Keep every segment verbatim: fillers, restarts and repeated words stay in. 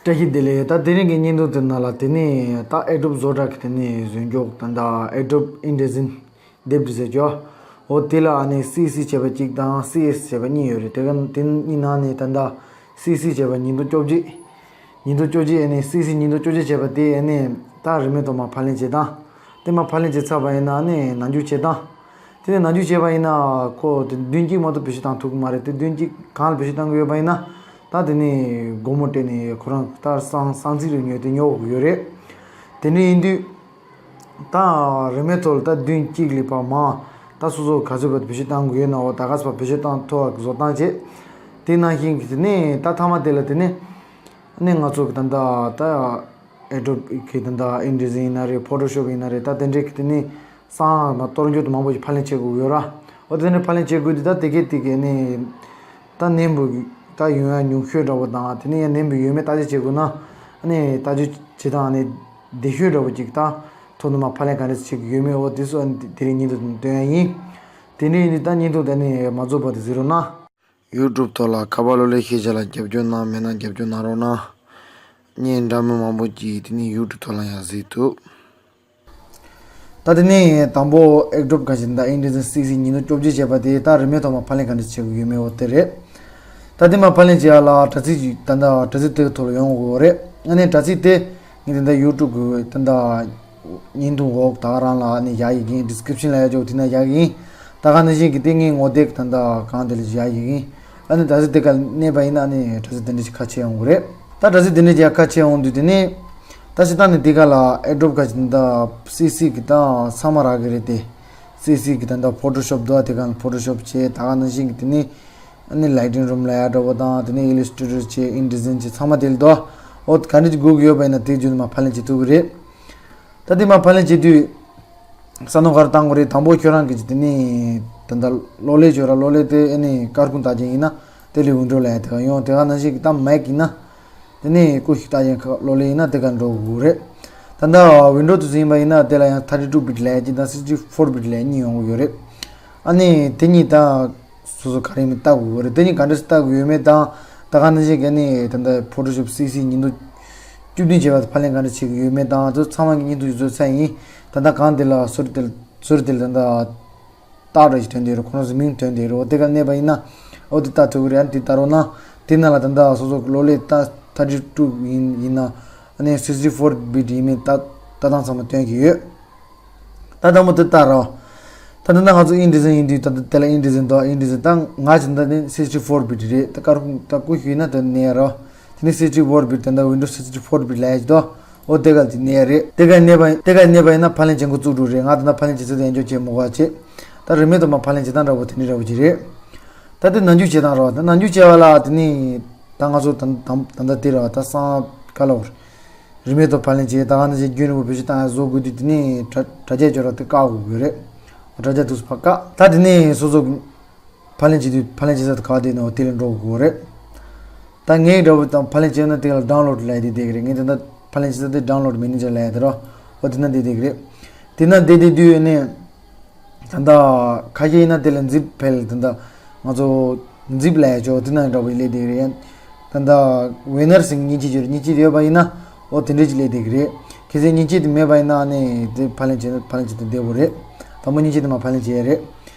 བཀྲ་ཤིས་བདེ་ལེགས། ད་དེ་རིང་གི་བརྙན་ཐུང་དེ་ནང་ལ་དེ་ནས་ད་Adobe Zora་གི་དེ་ནས་བཟོ་འཇོག་ད་ད་Adobe InDesign་དེབ་འདི་ཟེར་ཅོ། འོ་དེ་ལ་ཨ་ནི་སི་སི་བྱས་པ་གཅིག་དང་སི་ཨེས་བྱས་པ་གཉིས་ཡོད་རེད། དེ་ག་དེ་གཉིས་ནང་ནས་ད་ད་སི་སི་བྱས་པ་ཉིས་སྟོང་བཅོ་བརྒྱད། ཉིས་སྟོང་བཅོ་བརྒྱད་ཨ་ནི་སི་སི་ཉིས་སྟོང་བཅོ་བརྒྱད་བྱས་པ་དེ་ཨ་ནི་ད་རིན་མེད་ཐོག་མ་ཕབ་ལེན་བྱེད་སྟངས། དེ་མ་ཕབ་ལེན་བྱེད་ཚར་བ་ཡིན་ན་ཨ་ནི་ནང་འཇུག་བྱེད་སྟངས། དེ་ནས་ནང་འཇུག་བྱས་པ་ཡིན་ན་ཁོ་དེ་བདུན་གཅིག་མ་གཏོགས་བེད་སྤྱོད་བཏང་ཐུབ་ཀྱི་མ་རེད། དེ་བདུན་གཅིག་གང་ལ་བེད་སྤྱོད་བཏང་གི་ཡོད་པ་ཡིན་ན་ད་དེ་ནས་སྒོར་མོ་སྤྲད་ནས་ཁོ་རང་ད་གསང་གསང་ཚིག་རེ་ཉོས་ཏེ་ཉོ་དགོས་ཀྱི་ཡོད་རེད། དེ་འདྲ་ཡིན་དུས་ད་རིན་མེད་ཐོག་ལ་ད་བདུན་གཅིག་ལས་ཕར་མང་ད་སོ་སོ་ག་ཚོད་བར་དུ་བེད་སྤྱོད་བཏང་དགོས་ཡོད་ན་འོ་ད་ག་ཚོད་བར་དུ་བེད་སྤྱོད་བཏང་ཐུབ་པ་བཟོ་སྟངས་བྱེད། དེ་ནང་བཞིན་གྱི་དེ་ནས་ད་མཐའ་མ་དེ་ལ་དེ་ནས་ནས་ང་ཚོ་གི་ད་ད་ད། Adobe་གི་ད་ད་InDesign་ཡིན་ན་རེད། Photoshop་ཡིན་ན་རེད། ད་དེ་འདྲའི་གི་དེ་ནས་གསང་བ་གཏོར་འཇོག་དེ་མང་པོ་ཞིག་ཕབ་ལེན་བྱེད་དགོས་ཡོད་ར། འོ་དེ་འདྲ་ཕབ་ལེན་བྱེད་དགོས་དུས་ད་དེ་གས་དེ་གས་ནས་ད་ནེམ་བུ་ད་ཡོང་ཡ་ཉུང་ཤོས་འདྲ་བོ་དང་དེ་ནས་ཡང་ནེམ་བུ་ཡོད་མེད་བརྟག་དཔྱད་བྱེད་དགོས་ན་ཨ་ནི་བརྟག་དཔྱད་བྱེད་སྟངས་ཨ་ནི་བདེ་ཤོས་འདྲ་བོ་ཅིག་ད་ཐོག་ནས་མ་ཕབ་ལེན་ག་འདྲ་བྱེད་ཀྱི་ཡོད་མེད་འོ་དེ་ཚོ་ཨ་ནི་དེ་རིང་བརྙན་ཐུང་དེ་སྟོན་ཡ་ཡིན། དེ་འདྲ་ཡིན་དུས་ད་བརྙན་ཐུང་དེ་ནས་མ་རྫོགས་བར་དུ་གཟིགས་རོགས་གནང་། YouTube་ཐོག་ལ་ཁ་པར་གློག་ཀླད་ཤེས་བྱ་ལ་རྒྱབ་སྐྱོར་གནང་མེད་ན་རྒྱབ་སྐྱོར་གནང་རོགས་གནང་། བརྙན་འདྲ་མིན་མང་པོ་ཅིག་དེ་ནི་YouTube་ཐོག་ལ་ཡང་གཟིགས་ཐུབ། ད་དེ་ནི་དང་པོ་Adobe་ག་ཞིག་ད་InDesign་སི་སི་ཉིས་སྟོང་བཅོ་བརྒྱད་བྱས་པ་དེ་ད་རིན་མེད་ཐོག་མ་ཕབ་ལེན་ག་འདྲ་བྱེད་དགོས་ཡོད་མེད་འོ་དེ་རེད། ད་དེ་མ་ཕབ་ལེན་བྱེད་ཡ་ལ་དྲ་ཚིགས་ཅིག་ད་ད་དྲ་ཚིགས་དེ་གི་ཐོག་ལ་ཡོང་དགོས་རེད། ཨ་ནི་དྲ་ཚིགས་དེ་ངས་དེ་འདྲ་YouTube་གི་དེ་འདྲ་བརྙན་ཐུང་འོག་ད་ག་རང་ལ་ཨ་ནི་བཞག་ཡི་གིན། Description་ལ་ཡ་ཅོག་དེ་ན་བཞག་གི་ཡིན། ད་ག་ནང་བཞིན་གི་དེ་ངའི་ངོ་དེབ་དེ་འདྲ་གང་དེ་ལ་བཞག་ཡི་གིན། ཨ་ནི་དྲ་ཚིགས་དེ་ག་གནས་པ་ཡིན་ན་ཨ་ནི་དྲ་ཚིགས་དེ་འདྲ་ཞིག་ཁ་ཕྱེ་ཡོང་གི་རེད། ད་དྲ་ཚིགས་དེ་འདྲ་ཞིག་ཁ་ཕྱེ་ཡོང་དུས་དེ་ནི་ད་ཞིག་ད་ནི་དེ་ག་ལ་Adobe་ག་ཞིག་ད་སི་སི་གི་ད་ཚང་མ་རག་གི་རེད་དེ། སི་སི་གི་ད་ད་Photoshop་འདུག་ཨ་དེ་ག་ལ་Photoshop་བྱས། ད་ག་ནང་བཞིན་གི་དེ་ནི་ཨ་ནི་Lightroom་ལ་ཡ་འདྲ་བོ་དང་དེ་ནས་Illustrator་བྱས། InDesign་བྱས། ཚང་མ་དེ་ལ་འདུག་ཨ། འོ་ག་འདྲ་ཅིག་དགོས་ཀྱི་ཡོད་པ་ཡིན་ན་དེ་བརྒྱུད་ནས་མར་ཕབ་ལེན་བྱེད་ཐུབ་ཀྱི་རེད། ད་དེ་མར་ཕབ་ལེན་བྱེད་དུས་བསམ་མནོ་ག་རེ་བཏང་དགོས་རེད། དང་པོ་ཁྱོད་རང་གིས་དེ་ནས་ད་ལྟ་གློག་ཀླད་ཅིག་ཡོད་ར། གློག་ཀླད་དེ་ཨ་ནི་སྐར་ཁུང་ལྟ་ཅན་ཡིན་ན་དེ་ལས་Windows་ལ་ཡ་དེ་ག་ཡོང་། དེ་ག་ནང་བཞིན་གི་ད་Mac་ཡིན་ན་དེ་ནས་ཀུ་ཤུ་ལྟ་ཅན་གློག་ཀླད་ཡིན་ན་དེ་ག་འགྲོ་དགོས་རེད། ད་ལྟ་Windows་དེ་ཚོ་ཡིན་པ་ཡིན་ན་དེ་ལ་ཡང་thirty two bit་ལ་ཡ་གཅིག་དང་sixty four bit་ལ་ཡ་གཉིས་ཡོང་གི་ཡོད་རེད། ཨ་ནི་དེ་གཉིས་ད་སོ་སོ་ག་རེ་ཡིན་མིན་བལྟ་དགོས་ཀྱི་རེད། དེ་གཉིས་ག་འདྲ་ཞིག་བལྟ་དགོས་ཡོད་མེད་དང་། ད་ག་ནང་བཞིན་གྱི་ནི་ད་ལྟ་Photoshop་སི་སི་ཉིས་སྟོང་བཅུ་བདུན་བྱས་པ་དེ་ཕབ་ལེན་ག་འདྲ་བྱེད་ཀྱི་ཡོད་མེད་དང་དེ་ཚང་མ་གི་བརྙན་ཐུང་ཞིག་བཟོས་ཚར་ཡིན། ད་ལྟ་གང་དེ་ལ་སོ་རི་དེ་ལ་སོ་རི་དེ་ལ་ད་ལྟ་རྟགས་རེ་ཞིག་ཐོན་བསྡད་རེད། ཁོ་རང་ཚོ་མིང་ཐོན་བསྡད་རེད། འོ་དེ་ག་གནས་པ་ཡིན་ན་འོ་དེ་ལྟ་ཐུབ་ཀྱི་རེད། ཨ་ནི་དེ་ལྟ་རོགས་གནང་། དེ་ནང་ལ་ད་ལྟ་སོ་སོ་གློག་ཀླད་ད་thirty two་ཡིན་ཡིན་ན་ཨ་ནི་sixty four bit་ཡིན་མིན་ལྟ་ལྟ་སྟངས་ཚང་མ་སྟོན་གྱི་ཡོད། ད་དང་པོ་དེ་ལྟ་རོགས། ད་ད་ལྟ་ང་ཚོ་InDesign་ཡིན་དུས་ད་ལྟ་དེ་ལ་InDesign་འདུག InDesign་ད་ང་བྱས་ད་ནི་sixty four bit་རེད། ད་སྐར་ཁུང་ད་ཀུ་ཤུ་ཡིན་ན་ད་གནས་རོགས། དེ་ནི་sixty four bit་ད་ལྟ་Windows sixty four bit་ལ་ཡ་ཅིག་འདུག་འོ་དེ་ག་ལ་དེ་གནས་རེད། དེ་ག་གནས་པ་དེ་ག་གནས་པ་ཡིན་ན་ཕབ་ལེན་བྱེད་འགོ་བཙུགས་འགྲོ་རེད། ང་ད་ལྟ་ཕབ་ལེན་བྱེད་ཚུལ་དེ་ཡང་བསྐྱར་བྱེད་མི་དགོས་པ་བྱེད། ད་རིན་མེད་ཐོག་མ་ཕབ་ལེན་བྱེད་སྟངས་འདྲ་པོ་དེ་འདྲ་འདྲ་པོ་ཅིག་རེད། ད་དེ་ནང་འཇུག་བྱེད་སྟངས་རོགས། ད་ནང་འཇུག་བྱས་པ་ལ་དེ་ནི་ད་ང་ཚོ་ད་ད་ད་ལྟ་དེ་རོགས་ད་སང་ག་ལ་བར། རིན་མེད་ཐོག་ཕབ་ལེན་བྱས། ད་ག་ནང་བཞིན་རྒྱུན་རིང་པོ་བེད་སྤྱོད་བཏང་ཡ་བཟོ་དགོས་དུས་དེ་ནི་དྲ་དྲ་རྒྱ་སྦྱོར་བ་དེ་བཀག་དགོས་ཀྱི་རེད། དྲ་རྒྱ་དུས་སུ་ཕར་བཀག་ད་དེ་ནི་སོ་སོ་ཕབ་ལེན་བྱེད་དུས་ཕབ་ལེན་བྱེད་ས་དེ་ག་དེ་ནི་འོ་དེ་ལ་འགྲོ་དགོས་རེད། ད་ངའི་འདྲ་པོ་དང་ཕབ་ལེན་བྱས་ན་དེ་ལ་download་ལབ་ཡ་དེ་བསྡད་ཀྱི་རེད། ངས་དེ་འདྲ་ཕབ་ལེན་བྱེད་ས་དེ་download manager་ལབ་ཡ་དེ་རོ། འོ་དེ་ན་བསྡད་བསྡད་ཀྱི་རེད། དེ་ན་བསྡད་བསྡད་དུས་ནི། ད་ལྟ་ཁ་ཤས་ཡིན་ན་དེ་ལ་zip file་ད་ལྟ་ང་ཚོ་zip་ལབ་ཡ་ཅོག་དེ་ན་འདྲ་པོ་སླེབས་བསྡད་ཀྱི་རེད། ད་ལྟ་winner་ཟེར་མཁན་མཉེན་ཆས་ཅིག་ཡོད་རེད། མཉེན་ཆས་དེ་ཡོད་པ་ཡིན་ན་འོ་དེ་འདྲས་ཅིག་སླེབས་བསྡད་ཀྱི་རེད། གལ་སྲིད་མཉེན་ཆས་དེ་མེད་པ་ཡིན་ན་ཨ་ནི་དེ་ཕབ་ལེན་བྱེད་ན་ཕབ་ལེན་བྱེད་དུས་བདེ་པོ་རེད། དང་པོ་མཉེན་ཆས་དེ་མ་ཕབ་ལེན་བྱེད་ཡ་རེད།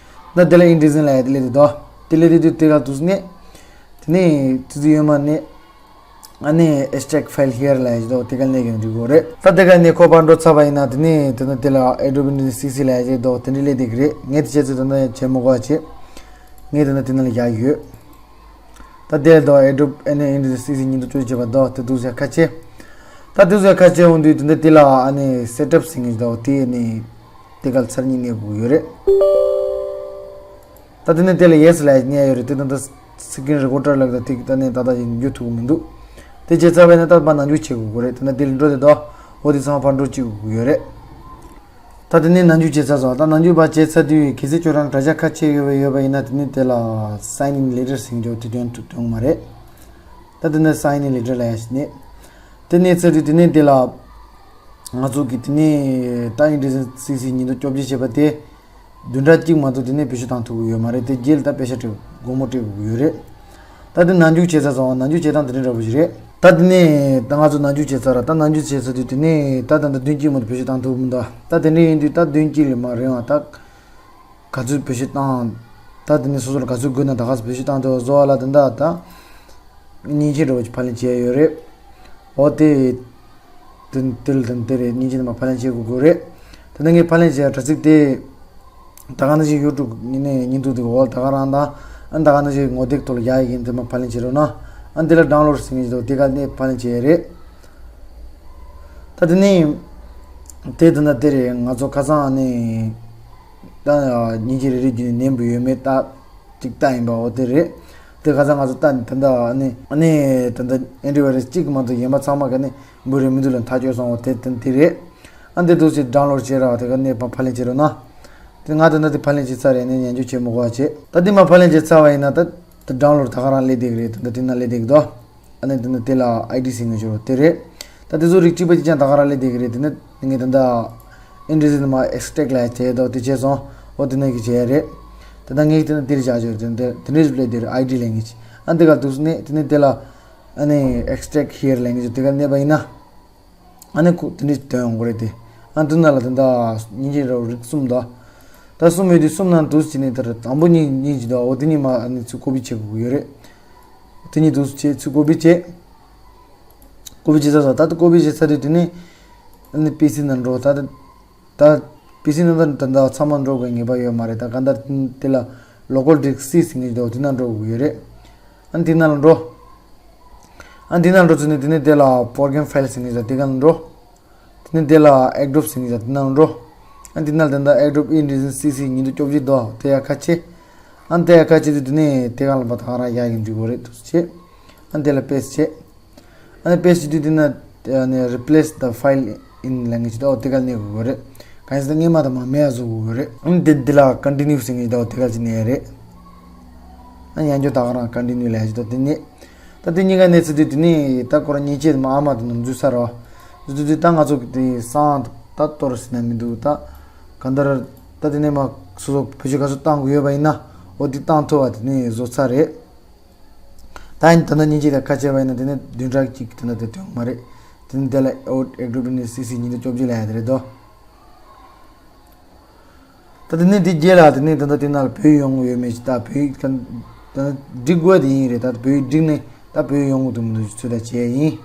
ད་དེ་ལ་InDesign་ལབ་ཡ་དེ་སླེབས་བསྡད་དོ། དེ་སླེབས་བསྡད་དུས་དེ་ག་དུས་ནས་དེ་ནས་ཙི་ཙི་ཡོད་མ་ནས། ཨ་ནི་extract file here་ལབ་ཡ་ཞིག་འདུག་དེ་ག་ནས་ཀྱང་འགྲིག་གི་རེད། ད་དེ་ག་ནས་ཁོ་པར་འགྲོ་ཚར་བ་ཡིན་ན་དེ་ནས་དེ་ན་དེ་ལ་Adobe InDesign་སི་སི་ལབ་ཡ་ཞིག་འདུག་དེ་འདྲ་སླེབས་བསྡད་ཀྱི་རེད། ངས་དེ་བྱས་ཚོད་དེ་འདྲ་བྱེད་མི་དགོས་པ་བྱེད། ངས་དེ་ན་དེ་ན་ལ་བཞག་ཡོད། ད་དེ་འདུག Adobe་ཨ་ནི་InDesign་སི་སི་ཉིས་སྟོང་བཅོ་བརྒྱད་བྱས་པ་འདུག་དེ་འདུག་ཟེར་ཁ་ཕྱེ། ད་དེ་ཟེར་ཁ་ཕྱེ་འོང་དུས་དེ་འདྲ་དེ་ལ་ཨ་ནི་setup་ཟེར་མཁན་ཞིག་འདུག་དེ་ནི་དེ་ག་ལ་ཚར་གཉིས་གནས་དགོས་ཀྱི་ཡོད་རེད། ད་དེ་ནས་དེ་ལ་yes་ལབ་ཡ་གནས་ཡོད་རེད། དེ་ད་ལྟ་screen recorder་ལབ་ད་དེ་ད་ནས་ད་ལྟ་ཡིན་རྒྱུ་ཐུབ་ཀྱི་མི་འདུག་དེ་བྱས་ཚར་བས་ན་ད་ཕར་ནང་འཇུག་བྱེད་དགོས་ཀྱི་རེད། དེ་ན་དེ་ལ་འགྲོ་དེ་དོ། འོ་དེ་ཚང་མ་ཕར་འགྲོ་བྱེད་དགོས་ཀྱི་ཡོད་རེད། ད་དེ་ནས་ནང་འཇུག་བྱས་ཚར་སོང་། ད་ནང་འཇུག་ཕར་བྱས་ཚར་དུས་གལ་སྲིད་ཁྱོད་རང་དྲ་རྒྱ་ཁ་ཕྱེ་ཡོད་པ་ཡོད་པ་ཡིན་ན་དེ་ནས་དེ་ལ་sign in letter་ཟེར་མཁན་འདུག་དེ་དོན་དུ་དོན་མ་རེད། ད་དེ་ནས་sign in letter་ལབ་ཡ་ཞིག་ནས། དེ་ནས་ཚར་དུས་དེ་ནས་དེ་ལ། ང་ཚོ་གི་དེ་ནས་ད་InDesign་སི་སི་ཉིས་སྟོང་བཅོ་བརྒྱད་བྱས་པ་དེ། བདུན་ཕྲག་གཅིག་མ་གཏོགས་དེ་ནས་བེད་སྤྱོད་བཏང་ཐུབ་ཀྱི་ཡོད་མ་རེད། དེ་རྗེས་ལ་ད་པེ་ཤ་སྤྲད་སྒོར་མོ་སྤྲད་དགོས་ཀྱི་ཡོད་རེད། ད་དེ་ནང་འཇུག་བྱས་ཚར་སོང་། ནང་འཇུག་བྱེད་སྟངས་དེ་འདྲ་འདྲ་པོ་ཞིག་རེད། ད་དེ་ནས་ད་ང་ཚོ་ནང་འཇུག་བྱས་ཚར་ར། ད་ནང་འཇུག་བྱས་ཚར་དུས་དེ་ནས་ད་ད་ད་བདུན་གཅིག་མ་གཏོགས་བེད་སྤྱོད་བཏང་ཐུབ་མི་འདུག་ད་དེ་འདྲ་ཡིན་དུས་ད་བདུན་གཅིག་ལས་མར་རིང་བ་ད་ག་ཚོད་བེད་སྤྱོད་བཏང་། ད་དེ་ནས་སོ་སོ་ལ་ག་ཚོད་དགོས་ན་ད་ག་ཚོད་བེད་སྤྱོད་བཏང་ཐུབ། བཟོ་བ་ལ་དེ་འདྲ་ད་མཉེན་ཆས་འདྲ་བོ་ཅིག་ཕབ་ལེན་བྱས་ཡོད་རེད། འོ་དེ། དེ་དེ་ལ་དེ་དེ་རེད། མཉེན་ཆས་དེ་མར་ཕབ་ལེན་བྱེད་དགོས་དགོས་རེད། དེ་ནས་ངས་ཕབ་ལེན་བྱས་དྲ་ཚིགས་དེ། ད་ག་ནང་བཞིན་ཡུ་ཊུབ་ནས་བརྙན་ཐུང་དེ་འོག་ད་ག་རང་དང་། ཨ་ད་ག་ནང་བཞིན་ངོ་དེབ་ཐོག་ལ་ཡག་ཡིན་དེ་མར་ཕབ་ལེན་བྱེད་རོགས་གནང་། ཨ་འདི་ལ་ཌའུན་ལོཌ་ཟེར་མཁན་ཞིག་འདུག་དེ་ག་ནས་ཕབ་ལེན་བྱེད་ཡས་རེད། ད་དེ་ནས་དེ་དེ་འདྲ་དེ་རེད། ང་ཚོ་ཁ་སང་ཨ་ནི་ད་མཉེན་ཆས་རེ་རེ་བརྒྱུད་ནས་ནེམ་པོ་ཡོད་མེད་ད་ཅིག་ལྟ་ཡིན་པ་འོ་དེ་རེད། དེ་ཁ་སང་ང་ཚོ་ལྟ་ནས་ད་ལྟ་ཨ་ནི་ཨ་ནི་ད་ལྟ་ཨེན་ཊི་ཝའི་རས་གཅིག་མ་གཏོགས་གཞན་པ་ཚང་མ་ག་ནས་འབུ་རེད་མི་འདུག་ལབ་ཐག་ཆོད་སོང་། འོ་དེ་དེ་དེ་རེད། ཨ་འདི་འདུག་སེ་ཌའུན་ལོཌ་བྱས་ར་བ་དེ་ག་ནས་ཕ་ཕབ་ལེན་བྱེད་རོགས་གནང་། དེ་ང་ད་ལྟ་དེ་ཕབ་ལེན་བྱས་ཚར་རེད། ནས་ཉན་འཇོག་བྱེད་མི་དགོས་པ་བྱེད། ད་དེ་མར་ཕབ་ལེན་བྱས་ཚར་བ་ཡིན་ན་ད་ད་ཌའུན་ལོཌ་ད་ག་རང་སླེབས་བསྡད་ཀྱི་རེད། ད་ལྟ་དེ་ན་སླེབས་བསྡད་ཀྱི་འདུག་ཨ་ནི་དེ་ནས་དེ་ལ་ཨའི་ཌི་ཟེར་མཁན་ཅིག་ཡོད་རེད། དེ་རེད། ད་དེ་ཚོ་རིགས་གཅིག་པ་གཅིག་རྐྱང་ད་ག་རང་སླེབས་བསྡད་ཀྱི་རེད། དེ་ནས་ངས་ད་ལྟ་ཨེ་ཌི་རེ་སི་དེ་མར་ཨེགས་ཊེག་ལབ་བྱས་འདུག་དེ་བྱས་སོང་། འོ་དེ་ནས་གི་བྱས་རེད། ད་ལྟ་ངས་དེ་ན་དེ་རེད་བྱ་ཆོག་དེ་དེ་དེ་འདྲས་སླེབས་བསྡད་རེད། ཨའི་ཌི་ལབ་མཁན་ཅིག་ཨ་འདི་ག་འདུག་སེ་ནས་དེ་ནས་དེ་ལ་ཨ་ནི་ཨེགས་ཊེག་ཧི་ཡར་ལབ་མཁན་ཅིག་དེ་ག་མནན་པ་ཡིན་ན། ཨ་ནི་ཁོ་དེ་འདྲས་ཐོན་ཡོང་གི་རེད་དེ། ཨ་འདི་ནང་ལ་ད་ལྟ་མཉེན་ཆས་ར་བ་རིགས་གསུམ་འདུག་ད་གསུམ་ཡོད་དུས་གསུམ་ནང་འདུག་སེ་བྱས་ནས་ད་ར་དང་པོ་གཉིས་གཉིས་ཅིག་འདུག་འོ་དེ་གཉིས་མར་ཨ་ནི་ཚུར་ཀོ་པི་བྱེད་དགོས་ཀྱི་ཡོད་རེད། དེ་གཉིས་འདུག་སེ་བྱས་ཚུར་ཀོ་པི་བྱས། ཀོ་པི་བྱས་ཚར་སོང་། ད་ལྟ་ཀོ་པི་བྱས་ཚར་དུས་དེ་ནས་ཨ་ནི་པི་སི་ནང་འགྲོ། ད་ད་ད་པི་སི་ནང་ད་ད་ད་ཚང་མ་འགྲོ་དགོས་ངེས་པ་ཡོད་མ་རེད། ད་གང་ལྟར་དེ་ལ་ལོ་ཀལ་ཌིསྐ་སི་ཟེར་མཁན་ཅིག་འདུག་དེ་ནང་འགྲོ་དགོས་ཀྱི་ཡོད་རེད། ཨ་ནི་དེ་ནང་ལ་འགྲོ། ཨ་ནི་དེ་ནང་འགྲོ་ཚུལ་ནི་དེ་ནས་དེ་ལ་པོར་གྷི་རམ་ཕའིལ་ཟེར་མཁན་ཅིག་དེ་ག་ལ་འགྲོ། དེ་ནས་དེ་ལ་ཨེག་ཌོབ་ཟེར་མཁན་ཅིག་དེ་ནང་འགྲོ། ཨ་ནི་དེ་ནང་ལ་དེ་འདྲ་ཨེག་ཌོབ་ཨི་ཌི་ཛན་སི་སི་ཉིས་སྟོང་བཅོ་བརྒྱད་འདུག་དེ་ཡར་ཁ་ཕྱེ། ཨ་ནི་དེ་ཡར་ཁ་ཕྱེ་དུས་དེ་ནས་དེ་ག་ལ་མར་ད་ག་རང་ཡར་ཡོང་འགྲིག་གི་རེད། འདུག་སེ་བྱས། ཨ་ནི་དེ་ལ་པེ་སི་ཊི་བྱས། ཨ་ནི་པེ་སི་ཊི་བྱས་དུས་དེ་ན་ཨ་ནི་རི་པི་ལེ་སི་ད་ཕའིལ་ཨིན་ལབ་མཁན་ཅིག་འདུག་དེ་ག་ལ་མནན་དགོས་ཀྱི་རེད། གང་ཡིན་ཟེར་ན་སྔོན་མ་དང་མར་མེད་པ་བཟོ་དགོས་ཀྱི་རེད། ཨ་ནི་དེ་འདི་ལ་ཀོན་ཊི་ནིའུ་ཟེར་མཁན་ཅིག་འདུག་དེ་ག་ཅིག་མནན་ཡས་རེད། ཨ་ནི་ཡང་བསྐྱར་ད་ག་རང་ཀོན་ཊི་ནིའུ་ལབ་ཡས་ཅིག་འདུག་དེ་མནན། ད་དེ་གཉིས་ཀ་མནན་ཚར་དུས་དེ་ནས་ད་ཁོ་རང་མཉེན་ཆས་དེ་མར་ཨ་མ་དེ་ནང་འཛུལ་ཚར་རོ། འཛུལ་དུས་ད་ང་ཚོ་གི་དེ་སང་ད་གཏོར་ཟེར་ན་མི་འདུག་ད་གང་ལྟར་ད་དེ་ནས་མར་སོ་སོ་བེད་སྤྱོད་ག་ཚོད་བཏང་དགོས་ཡོད་པ་ཡིན་ན་འོ་དེ་བཏང་ཐུབ་པ་དེ་ནས་བཟོ་ཚར་རེད། ད་ཡིན་ད་ལྟ་མཉེན་ཆས་དེ་ཁ་ཕྱེ་བ་ཡིན་ན་དེ་ནས་བདུན་ཕྲག་གཅིག་དེ་འདྲ་དེ་ཐོན་མ་རེད། དེ་ནས་དེ་ལ་ཨེག་ཌོབ་ཨི་ཌི་ཛན་སི་སི་ཉིས་སྟོང་བཅོ་བརྒྱད་ལབ་ཡ་དེ་རེད་དོ། ད་དེ་ནས་དེ་རྗེས་ལ་དེ་ནས་ད་ལྟ་དེ་ནང་ལ་བོད་ཡིག་ཡོང་གི་ཡོད་མེད་ཅིག་ད་བོད་ཡིག་ད་ད་འགྲིག་དགོས་དེ་ཡིན་རེད། ད་བོད་ཡིག་འགྲིག་ནས་ད་བོད་ཡིག་ཡོང་གི་འདུག་མི་འདུག་ཅིག་ཚོད་ལྟ་བྱས་ཡིན།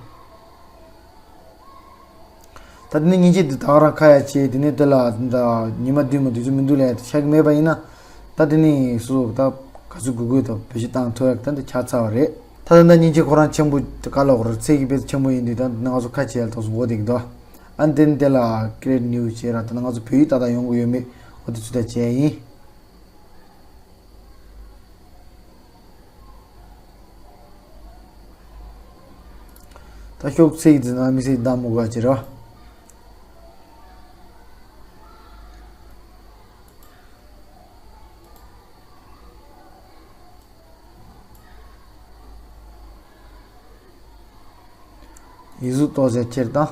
ད་དེ་ནས་མཉེན་ཆས་དེ་ད་ག་རང་ཁ་ཡར་ཕྱེ་དེ་ནས་དེ་ལ་ད་ཉི་མ་བདུན་མ་དུས་ཚོད་མི་འདུག་ལབ་ཡ་དེ་ཆགས་ཀྱི་མེད་པ་ཡིན་ན། ད་དེ་ནས་སོ་སོ་ད་ག་ཚོད་དགོས་དགོས་ད་བེད་སྤྱོད་བཏང་ཐུབ་ཡ་ད་འདི་ཆགས་ཚར་བ་རེད། ད་ད་ལྟ་མཉེན་ཆས་ཁོ་རང་ཆེན་པོ་ག་ལ་འོ་ར་ཚད་ཀྱི་དཔེ་ཆེན་པོ་ཡིན་དུས་ད་ང་ཚོ་ཁ་ཕྱེ་ཡ་ཐོག་སོང་འགོ་དེ་གི་འདུག་ཨ་ནི་དེ་ནས་དེ་ལ་ཀི་རི་ཨེ་ཊི་ནིའུ་བྱས་ར། ད་ནང་ང་ཚོ་བོད་ཡིག་ཏག་ཏག་ཡོང་གི་ཡོད་མེད་འོ་དེ་ཚོད་ལྟ་བྱས་ཡིན། ད་ཤོག་ཚིག་འདི་ན་མི་སེར་བདམས་མི་དགོས་ཅི་ར། ཡིག་གཟུགས་ཏོག་ཙམ་ཁྱེར་དང་།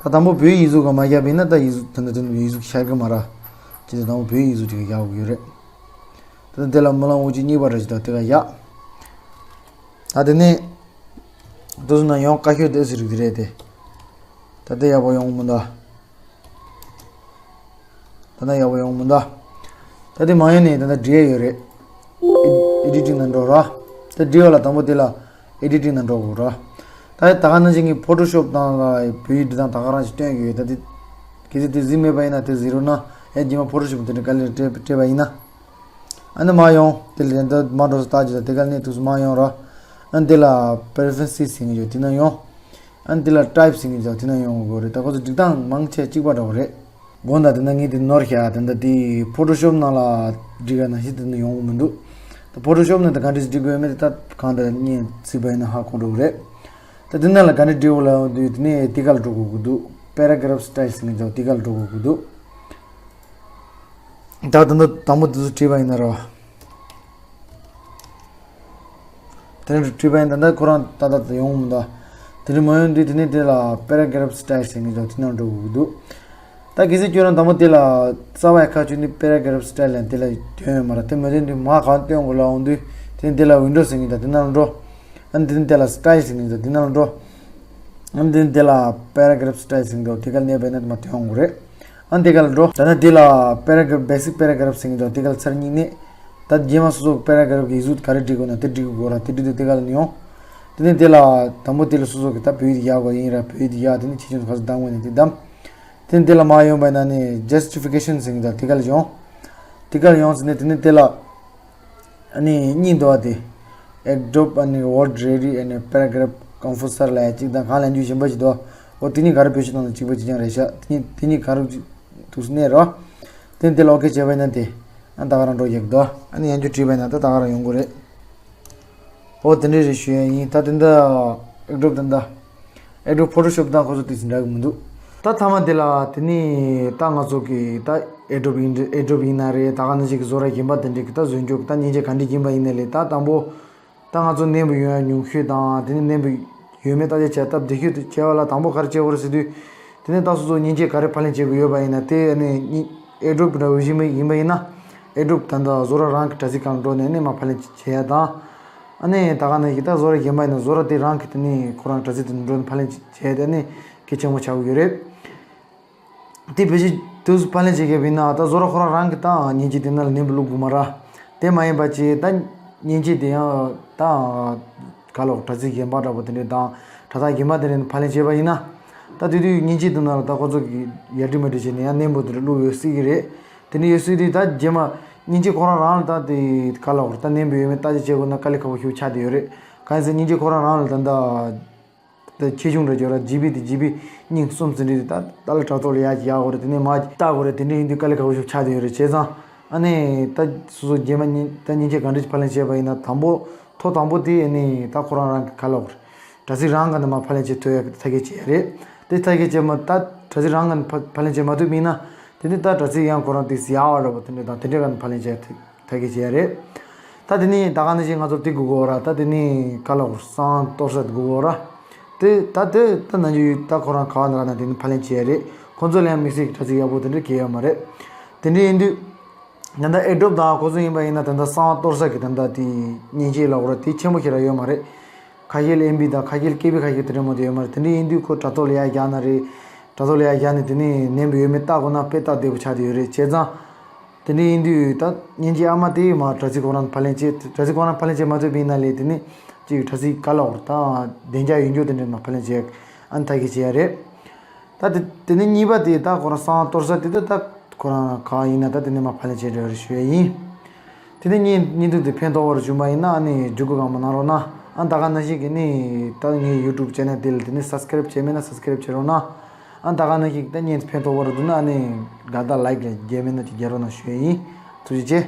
ད་དང་པོ་བོད་ཡིག་གཟུགས་ག་མ་བཞག་པ་ཡིན་ན་ད་ཡིག་གཟུགས་ད་ནི་ད་ནི་ཡིག་གཟུགས་ཤར་གི་མ་ར། ཅི་ད་དང་པོ་བོད་ཡིག་གཟུགས་ཅིག་བཞག་དགོས་ཡོད་རེད། ད་ནི་དེ་ལ་རྨི་ལམ་དབུ་ཅན་གཉིས་པ་ར་ཅིག་ད་དེ་ག་བཞག་ད་དེ་ནས་དུས་སུ་ན་ཡང་བཀའ་ཤོག་དེ་ཟེར་རིགས་དེ་རེད་དེ། ད་དེ་ཡག་པོ་ཡོང་མི་འདུག་ད་ལྟ་ཡག་པོ་ཡོང་མི་འདུག་ད་དེ་མ་ཡོང་ནས་ད་ལྟ་འབྲི་ཡ་ཡོད་རེད། ཨེ་ཌི་ཊིང་ནང་འགྲོ་ར། ད་འབྲི་བ་ལ་དང་པོ་དེ་ལ་ཨེ་ཌི་ཊིང་ནང་འགྲོ་དགོས་ར། ད་ད་ག་ནང་བཞིན་གྱི་ཕོ་ཊོ་ཤོབ་ནང་ལ་བོད་ཡིག་འབྲི་སྟངས་ད་ག་རང་ཞིག་སྟོན་གྱི་ཡོད། ད་དེ་གལ་སྲིད་དེ་གཟིགས་མེད་པ་ཡིན་ན་དེ་གཟིགས་རོགས་གནང་། ཨེ་རྗེས་མ་ཕོ་ཊོ་ཤོབ་དེ་འདྲ་དཀའ་ལས་སྤྲད་སྤྲད་པ་ཡིན་ན། ཨ་ནི་མར་ཡོང་། དེ་ལ་ད་མར་འགྲོ་ས་ལྟ་རྒྱུ་དང་དེ་ག་ནས་ཐུག་སོང་མར་ཡོང་ར། ཨ་ནི་དེ་ལ་པེ་རེ་ཕེ་རེན་སི་ཟེར་མཁན་ཡོད་དེ་ན་ཡོང་། ཨ་ནི་དེ་ལ་ཊའིབ་ཟེར་མཁན་ཡོད་དེ་ན་ཡོང་དགོས་རེད། ད་ཁོ་ཚོ་སྒྲིག་སྟངས་མང་ཆེ་གཅིག་པ་འདྲ་བོ་རེད། དགོངས་དག་དེ་ན་ངས་དེ་ནོར་ཤག་དེ་འདྲ་དེ་ཕོ་ཊོ་ཤོབ་ནང་ལ་སྒྲིག་ག་ནང་བཞིན་དེ་ན་ཡོང་གི་མི་འདུག་ད་ཕོ་ཊོ་ཤོབ་ནང་དེ་ག་འདྲས་སྒྲིག་དགོས་མེད་དེ་ད་གང་ལྟར་བརྙན་བརྩིས་པ་ཡིན་ན་ཧ་གོ་འགྲོ་གི་རེད། ད་དེ་ནང་ལ་ག་འདྲས་སྒྲིག་དགོས་ལབ་ཡོང་དུས་དེ་ནས་དེ་ག་ལ་འགྲོ་དགོས་ཀྱི་འདུག་པེ་ར་གྷ་རབ་སི་ཊལ་ཟེར་མཁན་ཡོད་དེ་ག་ལ་འགྲོ་དགོས་ཀྱི་འདུག་ད་ད་ལྟ་དང་པོ་འདི་ཚོ་བྲིས་པ་ཡིན་ན་རོ། དེ་ནས་བྲིས་པ་ཡིན་ད་ལྟ་ཁོ་རང་ཏག་ཏག་ཏག་ཡོང་མི་འདུག་དེ་འདྲ་མ་ཡོང་དུས་དེ་ནས་དེ་ལ་པེ་ར་གྷ་རབ་སི་ཊལ་ཟེར་མཁན་ཡོད་དེ་ནང་འགྲོ་དགོས་ཀྱི་འདུག་ད་གལ་སྲིད་ཁྱོད་རང་དང་པོ་དེ་ལ་རྩ་བའི་ཁ་ཕྱོགས་ནི་པེ་ར་གྷ་རབ་སི་ཊལ་ཡང་དེ་ལ་ཐོན་ཡོད་མ་རེད། དེ་མ་ཐོན་དུས་མར་གང་སྟོན་དགོས་ལབ་ཡོང་དུས་དེ་ནས་དེ་ལ་ཝིན་ཌོ་ཟེར་མཁན་ད་དེ་ནང་འགྲོ། ཨ་ནི་དེ་ནི་དེ་ལ་style་ཟེར་ནི་འདུག་དེ་ནང་ལ་འགྲོ། ཨ་ནི་དེ་ནི་དེ་ལ་paragraph style་ཟེར་ནི་འདུག་དེ་ག་ལ་གནོན་པ་ཡིན་ན་དེ་མར་ཐོན་ཡོང་གི་རེད། ཨ་ནི་དེ་ག་ལ་འགྲོ། ད་ནི་དེ་ལ་paragraph, basic paragraph་ཟེར་ནི་འདུག་དེ་ག་ལ་ཚར་གཉིས་གནོན། ད་རྗེས་མ་སོ་སོ་paragraph་གི་ཡིག་གཟུགས་ག་རེ་འབྲི་དགོས་ན་དེ་འབྲི་དགོས་ར། དེ་འབྲི་དུས་དེ་ག་ལ་ནི་ཡོང་། དེ་ནི་དེ་ལ་དང་པོ་དེ་ལ་སོ་སོ་གི་ད་བོད་ཡིག་དེ་ཡག་གོ་ཡིན་ར། བོད་ཡིག་དེ་ཡག་དེ་ནི་ཆེ་ཆུང་ག་ཚོད་བདམས་དགོས་ནི་དེ་བདམས། དེ་ནི་དེ་ལ་མར་ཡོང་པ་ཡིན་ན་ནི་justification་ཟེར་ནི་འདུག་དེ་ག་ལ་ཡོང་། དེ་ག་ལ་ཡོང་ཟེར་ནི་དེ་ནི་དེ་ལ། ཨ་ནི་གཉིས་འདུག་བ་དེ། Adobe་ཨ་ནི་Word Ready་ཨ་ནི་Paragraph Composer་ལབ་ཡ་གཅིག་དང་གང་ལབ་རྒྱུ་གཞན་པ་ཞིག་འདུག་འོ་དེ་གཉིས་ག་རེ་བེད་སྤྱོད་གཏོང་ན་གཅིག་པ་གཅིག་རྐྱང་རེད་ཤག་དེ་གཉིས་དེ་གཉིས་ག་རེ་འདུག་སེ་གནོན་རོགས། དེ་ནི་དེ་ལ་ཨོ་ཁེ་བྱས་པ་ཡིན་ན་དེ། ཨ་ནི་ད་ག་རང་འགྲོ་ཡག་འདུག་ཨ་ནི་ཡང་བསྐྱར་བྲིས་པ་ཡིན་ན་ད་ད་ག་རང་ཡོང་གི་རེད། ཨོ་དེ་འདྲ་རེད་ཞུ་ཡ་ཡིན། ད་དེ་འདྲ་Adobe་དེ་འདྲ། Adobe Photoshop་དང་ཁོ་ཚོ་དེ་ཚོ་འདྲ་གི་མི་འདུག་ད་མཐའ་མ་དེ་ལ་དེ་ནི་ད་ང་ཚོ་གི་ད་Adobe་ཡིན་Adobe་ཡིན་ན་རེད། ད་ག་ནང་བཞིན་གི་བཟོ་གྲྭ་རྒན་པ་དེ་འདྲས་གི་ད་བཟོས་འཇོག་གི་ད་མཉེན་ཆས་ག་འདྲས་ཡིན་པ་ཡིན་ན་ལས་ད་དང་པོ་ད་ང་ཚོ་གནོན་པ་ཡོད་ཡ་ཉུང་ཤོས་དང་དེ་ནི་གནོན་པ་ཡོད་མེད་བརྟག་དཔྱད་བྱས་སྟབས་བདེ་ཤོས་དེ་བྱས་པ་ལ་དང་པོ་ག་རེ་བྱེད་དགོས་རེད་ཟེར་དུས། དེ་ནི་ད་སོ་སོ་མཉེན་ཆས་ག་རེ་ཕབ་ལེན་བྱེད་དགོས་ཡོད་པ་ཡིན་ན་དེ་ཨ་ནི་Adobe་འདྲ་བོ་ཞིག་ཡིན་པ་ཡིན་ན་Adobe་ད་ལྟ་བཟོ་གྲྭ་རང་གི་དྲ་ཚིགས་སྒང་འགྲོ་ནས་ནི་མར་ཕབ་ལེན་བྱེད་ཡ་དང་། ཨ་ནི་ད་ག་ནང་བཞིན་ད་བཟོ་གྲྭ་རྒན་པ་ཡིན་ན་བཟོ་གྲྭ་དེ་རང་གི་དེ་ནི་ཁོ་རང་དྲ་ཚིགས་དེ་འགྲོ་ནས་ཕབ་ལེན་བྱས་ཏེ་ནི་གལ་ཆེན་པོ་ཆགས་ཀྱི་ཡོད་རེད། དེ་བེད་སྤྱོད་དུས་སུ་ཕབ་ལེན་བྱེད་མཁན་ཡིན་ན་ད་བཟོ་གྲྭ་ཁོ་རང་རང་གི་ད་མཉེན་ཆས་དེ་ནང་ལ་གནོན་པ་བླུག་དགོས་མ་རེད། དེ་མ་ཡིན་པ་ཅིག་ད་མཉེན་ཆས་དེ་ཡང་ད་ག་ལོག་དྲ་ཚིགས་རྒན་པ་འདྲ་པོ་དེ་འདྲས་དང་དྲ་ཐག་རྒན་པ་དེ་འདྲས་ཕབ་ལེན་བྱས་པ་ཡིན་ན། ད་དེ་དུས་མཉེན་ཆས་དེ་ནང་ལ་ད་ཁོ་ཚོ་གི་ཡར་འདྲི་མར་འདྲི་བྱས་ནས་ཡང་གནོན་པ་དེ་འདྲས་བླུག་ཡོད་སྲིད་ཀྱི་རེད། དེ་འདྲས་ཡོད་སྲིད་དུས་ད་རྗེས་མ་མཉེན་ཆས་ཁོ་རང་རང་ལ་ད་དེ་ག་ལོག་ད་གནོན་པ་ཡོད་མེད་བརྟག་དཔྱད་བྱེད་དགོས་ན་དཀའ་ལས་ཁག་པོ་ཞིག་ཆགས་བསྡད་ཡོད་རེད། གང་ཡིན་ཟེར་མཉེན་ཆས་ཁོ་རང་རང་ལ་ད་ད། དེ་ཆེ་ཆུང་འདྲ་བརྗོད་ར་ཇི་བི་དེ་ཇི་བི་གཉིས་གསུམ་ཟིན་རེད། ད་ལྟ་ལ་དྲ་ཐོག་ལ་ཡར་ཡར་དགོས་རེད། དེ་ནས་མར་ལྟ་དགོས་རེད། དེ་འདྲ་ཡིན་དུས་དཀའ་ལས་ཁག་པོ་ཞིག་ཆགས་བསྡད་ཡོད་རེད། བྱས་ཙང་ཨ་ནི་ད་སོ་སོ་རྗེས་མ་ཉིན་ད་མཉེན་ཆས་ག་འདྲ་ཞིག་ཕབ་ལེན་བྱས་པ་ཡིན་ན་དང་པོ་ཐོག་དང་པོ་དེ་ཨ་ནི་ད་ཁོ་རང་རང་གི་ག་ལབ་དགོས་རེད། དྲ་ཚིགས་རང་སྒང་ནས་མར་ཕབ་ལེན་བྱེད་ཐུབ་ཡག་གི་ཐབས་ཤེས་བྱེད་ཡ་རེད། དེ་ཐབས་ཤེས་བྱས་མ་ད་དྲ་ཚིགས་རང་སྒང་ནས་ཕབ་ཕབ་ལེན་བྱེད་མ་ཐུབ་པ་ཡིན་ན་དེ་ནི་ད་དྲ་ཚིགས་ཡང་ཁོ་རང་དེ་ཡག་པ་འདྲ་པོ་དེ་འདྲ་དང་དེ་འདྲའི་སྒང་ནས་ཕབ་ལེན་བྱེད་ཡ་ཐུབ། ཐབས་ཤེས་བྱེད་ཡ་རེད། ད་དེ་ནི་ད་ག་ནང་བཞིན་ང་ཚོ་དེ་དགོས་ཀྱི་ཡོད་ར། ད་དེ་ནི་ག་ལབ་དགོས་རེད། གསང་བ་གཏོར་ས་དེ་དགོས་ཀྱི་ཡོད་ར། དེ་ད་དེ་ད་ནང་བཞིན་ད་ཁོ་རང་ག་བ་ནས་རག་ན་དེ་ནི་ཕབ་ལེན་བྱེད་ཡ་རེད། ཁོང་ཚོ་ལ་ཡང་དམིགས་བསལ་གྱི་དྲ་ཚིགས་ཡག་པོ་དེ་འདྲ་གང་ཡང་ཡོད་མ་རེད། དེ་འདྲ་ཡིན་དུས། ད་ལྟ་Adobe་དང་ཁོ་ཚོ་ཡིན་པ་ཡིན་ན་ད་ལྟ་གསང་བ་གཏོར་ས་གི་ད་ལྟ་དེ་མཉེན་ཆས་ལབ་དགོས་ར་དེ་ཆེན་པོ་ཞིག་རག་ཡོད་མ་རེད། ཁ་ཤས་ལ་ཨེམ་བི་དང་ཁ་ཤས་ལ་ཀེ་བི་ཁ་ཤས་དེ་འདྲ་མང་པོ་ཡོད་མ་རེད། དེ་འདྲ་ཡིན་དུས་ཁོ་དྲ་ཐོག་ལ་ཡར་རྒྱག་ན་རེད། དྲ་ཐོག་ལ་ཡར་རྒྱག་ནས་དེ་ནས་གནོན་པ་ཡོད་མེད་བལྟ་དགོས་ན་དཔེ་སྟབས་བདེ་པོ་ཆགས་བསྡད་ཡོད་རེད། བྱས་ཙང་། དེ་འདྲ་ཡིན་དུས་ད་མཉེན་ཆས་ཨ་མ་དེ་མར་དྲ་ཚིགས་ཁོ་རང་ཕབ་ལེན་བྱེད། དྲ་ཚིགས་ཁོ་རང་ཕབ་ལེན་བྱེད་མ་ཐུབ་པ་ཡིན་ན་ལས་དེ་ནི་ཅིག་དྲ་ཚིགས་ག་ལབ་དགོས་རེད། ད་བདེ་འཇགས་ཡོད་རྒྱུ་དེ་འདྲ་མར་ཕབ་ལེན་བྱེད་ཨ་ནི་ཐབས་ཤེས་བྱེད་ཡ་རེད། ད་དེ་དེ་ནས་གཉིས་པ་དེ་ད་ཁོ་རང་གསང་བ་གཏོར་ས་དེ་ད་ད་ཁོ་རང་ག་ཡིན་ན་ད་དེ་ནས་མར་ཕབ་ལེན་བྱེད་འགྲོ་རེད་ཞུ་ཡ་ཡིན། དེ་ནས་བརྙན་བརྙན་ཐུང་དེ་ཕན་ཐོགས་པ་རེ་བྱུང་པ་ཡིན་ན་ཨ་ནི་བརྒྱུད་སྐུར་གང་མང་གནང་རོགས་གནང་། ཨ་ད་ག་ནང་བཞིན་གྱི་ནི་ད་ངའི་YouTube channel་དེ་ལ་དེ་ནས་subscribe་བྱས་མེད་ན་subscribe་བྱེད་རོགས་གནང་། ཨ་ད་ག་ནང་བཞིན་ད་བརྙན་ཕན་ཐོགས་པ་རེ་འདུག་ན་ཨ་ནི་དགའ་རྟགས་like་རེ་རྒྱག་མེད་ན་ཅིག་རྒྱག་རོགས་གནང་ཞུ་ཡ་ཡིན། ཐུགས་རྗེ་ཆེ།